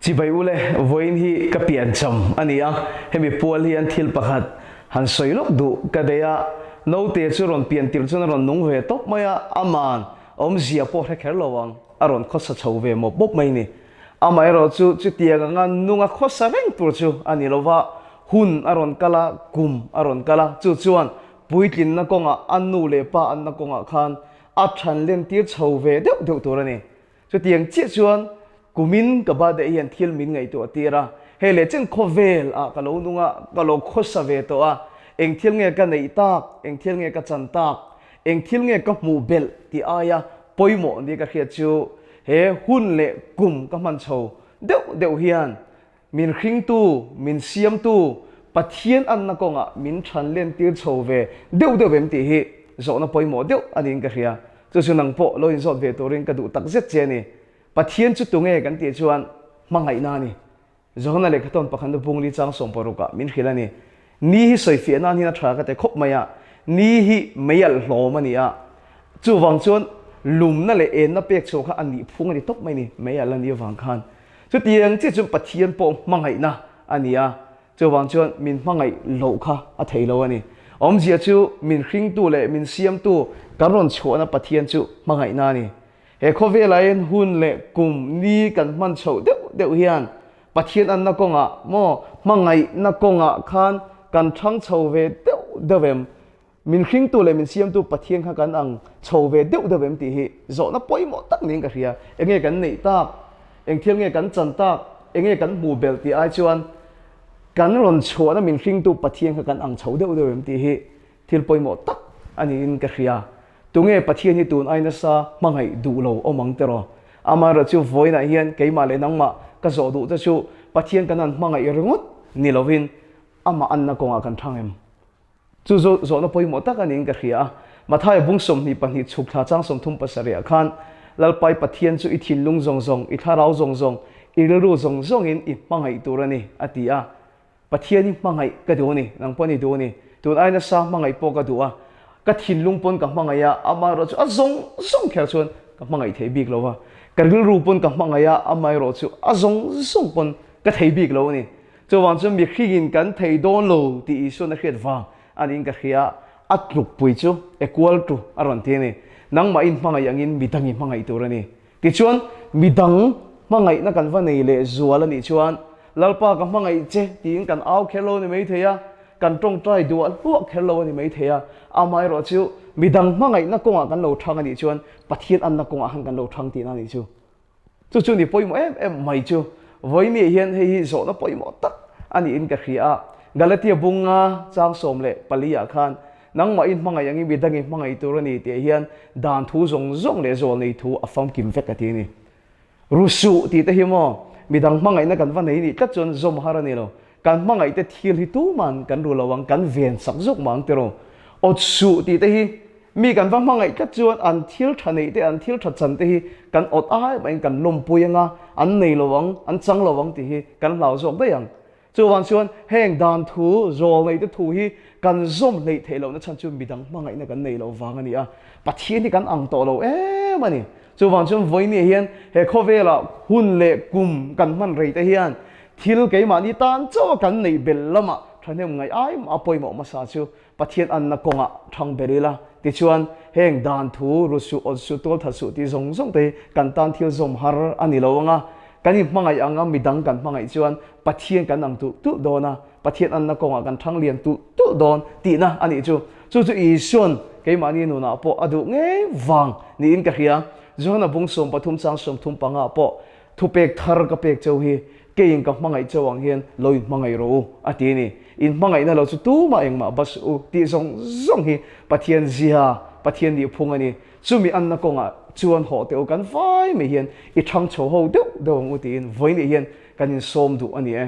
Chibai ule, vawiin hi ka piancham a ni a, hemi pual hian thil pakhat han sawi lawk duh ka nei a, naute chu rawn pian tirh chuan a rawn nung ve tawp mai a, aman awmzia pawh hre kher lo ang, a rawn khawsa chho ve mawp mawp mai ni. Amaherawhchu chutiang anga nunga khawsa reng tur chu a ni lo va, hun a rawn kal a, kum a rawn kal a, chu chuan puitlinna kawngah a nu leh pa anna kawngah khan a than lentir chho ve deuh deuh tur a ni. Chutiang chiah chuan kumin ka birthday hian thil min ngaihtuah tir a, hei leh chen khawvel ah ka lo nung a, ka lo khawsa ve tawh a, eng thil nge ka neih tak, eng thil nge ka chan tak, eng thil nge ka hmuh belh tih aia pawimawh nia ka hriat chu he hun leh kum ka hman chho deuh deuh hian Min hringtu, min siamtu, Pathian anna kawngah min than lentir chho ve deuh deuh em tih hi zawhna pawimawh deuh a niin ka hria. Chu chu nang pawh lo inzawt ve turin ka duh tak zet che a ni. Pathian chu tunge kan tih chuan hmangaihna a ni. Johana lehkhatawn pakhatna bungli chang sawmparukah min hrilh a ni. Ni hi sawifiah nan hian a tha ka ti khawp mai a, ni hi mei alh hlawm a ni a, chuvang chuan lumna leh enna pek chhuah kha a nih phung a ni tawp mai ni, mei alh a nih avang khan. Chutiang chiah chuan Pathian pawh hmangaihna a ni a, chuvang chuan min hmangaih loh kha a thei lo a ni. Awmzia chu min hringtu leh min siamtu kan rawn chhuahna Pathian chu hmangaihna a ni. He khawvelah hian hun leh kum ni kan hman chhoh deuh deuh hian Pathian anna kawngah maw hmangaihna kawngah khan kan thang chho ve deuh deuh em? Min hringtu leh min siamtu Pathian kha kan ang chho ve deuh deuh em tih hi zawhna pawimawh tak niin ka hria. Enge kan neih tak? Eng thil nge kan chan tak? Enge kan hmuh belh tih ai chuan kan rawn chhuahna min hringtu Pathian kha kan ang chho deuh deuh em tih hi thil pawimawh tak a niin ka hria. Tunge Pathian hi tun ai nasa hmangaih duh lo awm ang tiraw? Amaherawh chu vawiinah hian keimah leh nangmah ka zawh duh te chu Pathian kan han hmangaih ringawt ni lovin amah anna kawngah kan thang em? Chu zawhna pawimawh tak a niin ka hria a. Mathaia bung 22 chhuk thla chang 37 ah khan Lalpai Pathian chu i thinlung zawng zawng, i thlarau zawng zawng, i rilru zawng zawngin i hmangaih tur a ni a ti a. Pathian i hmangaih ka duh a ni, nang pawn i duh a ni. Tun ai nasa hmangaih pawh ka duh a, ka thinlung pawn ka hmangaih a, amaherawh chu a zawng zawng kher chuan ka hmangaih thei bik lo va. Ka rilru pawn ka hmangaih a, amaherawh chu a zawng zawng pawn ka thei bik lo a ni. Chuvang chuan mihringin kan thei dawn lo tih Isuan a hriat vang a niin ka hria, a tlukpui chu equal to a rawn ti a ni. Nangmah in hmangaih angin midang i hmangaih tur a ni. Tichuan, midang hmangaihna kan va nei leh zual a nih chuan, Lalpa ka hmangaih che tiin kan au kher lo a ni maithei a, kan tawngtai duah hluah kher lo a ni maithei a, amaherawh chu midang hmangaihna kawngah kan lo thang a nih chuan Pathian anna kawngah khan kan lo thang tihna a nih chu. Chu chu ni pawimawh em em mai chu vawinia hian hei hi zawhna pawimawh tak a niin ka hria a. Galatia bunga chang 14 ah khan nangmah in hmangaih angin midang in hmangaih tur a ni tih hian dan thu zawng zawng leh zawl nei thu a famkim vek a ti a ni. Rusuh tih te hi maw midang hmangaihna kan va nei nih tlat chuan zawm har a ni lo. Kan hmangaih te thil hi tuman kan ru lo ang, kan ven sak zawk mah ang tiraw. Awt suh tih te hi Mi kan va hmangaih tlat chuan an thil tha neih te, an thil tha chan te hi kan awt ai maiin kan lawmpui ang a, an nei lo ang, an chang lo ang tih hi kan hlau zawk daih ang. Chuvang chuan heng dan thu, zawl neih te thu hi kan zawm hleih theih lohna chhan chu midang hmangaihna kan nei loh vang a ni a, Pathian hi kan ang tawh lo em a ni. Chuvang chuan vawinia hian he khawvelah hun leh kum kan hman rei te hian thil keimahni tan chauh a kan neih belh lamah thahnem ngaih ai mah a pawimawh hmasa chu Pathian anna kawngah thang ber ila, tichuan heng dan thu, ru suh, awt suh, tual that suh tih zawng zawng te hi kan tan thil zawm har a ni lo ang a, kan inhmangaih ang a, midang kan hmangaih chuan Pathian kan ang tulh tulh dawn a, Pathian anna kawngah kan thang lian tulh tulh dawn tihna a nih chu. Chu chu Isuan keimahni nunah pawh a duh ngei vang niin ka hria. Johana bung 13 chang 35 pawh thupek thar ka pek cheu hi Keiin ka hmangaih chauh ang hian lo inhmangaih rawh u, a ti a ni. Inhmangaihna lo chu tumah engmah ba suh u tih zawng zawng hi Pathian zia, Pathian nih phung a ni. Chumi anna kawngah chuan hawh teh u kan vai mai hian i thang chho ho deuh deuh ang u tiin vawiin hian kan insawm duh a ni e.